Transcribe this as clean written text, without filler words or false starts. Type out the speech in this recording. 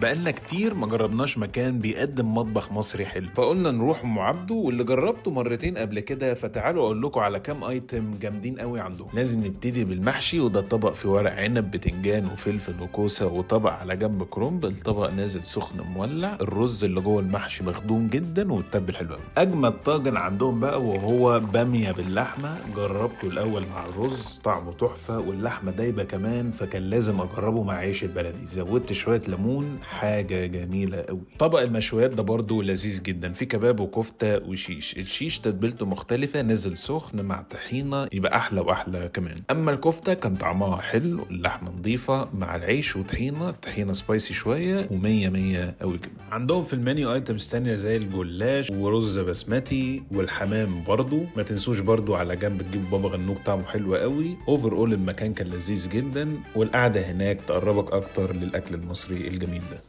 بقالنا كتير ما جربناش مكان بيقدم مطبخ مصري حلو، فقلنا نروح ام عبده، واللي جربته مرتين قبل كده. فتعالوا اقول لكم على كام item جامدين قوي عندهم. لازم نبتدي بالمحشي، وده طبق في ورق عنب بتنجان وفلفل وكوسه، وطبق على جنب كرنب. الطبق نازل سخن مولع، الرز اللي جوه المحشي مخدوم جدا ومتبل حلو قوي. اجمد طاجن عندهم بقى وهو باميه باللحمه، جربته الاول مع الرز طعمه تحفة، واللحمة دايبه كمان، فكان لازم اجربه مع عيش البلدي. زودت شوية ليمون، حاجة جميلة قوي. طبق المشويات ده برضو لذيذ جدا، في كباب وكفته وشيش. الشيش تتبيلته مختلفه، نزل سخن مع طحينه، يبقى احلى واحلى كمان. اما الكفتة كان طعمها حلو، اللحمة نظيفة مع العيش وطحينه، الطحينه spicy شوية ومية مية قوي كده. عندهم في المنيو items تانية زي الجلاش ورز بسمتي والحمام برضو. ما تنسوش برضو على جنب تجيب بابا غنوج، طعمه حلو قوي. overall المكان كان لذيذ جدا، والقعده هناك تقربك اكتر للاكل المصري الجميل ده.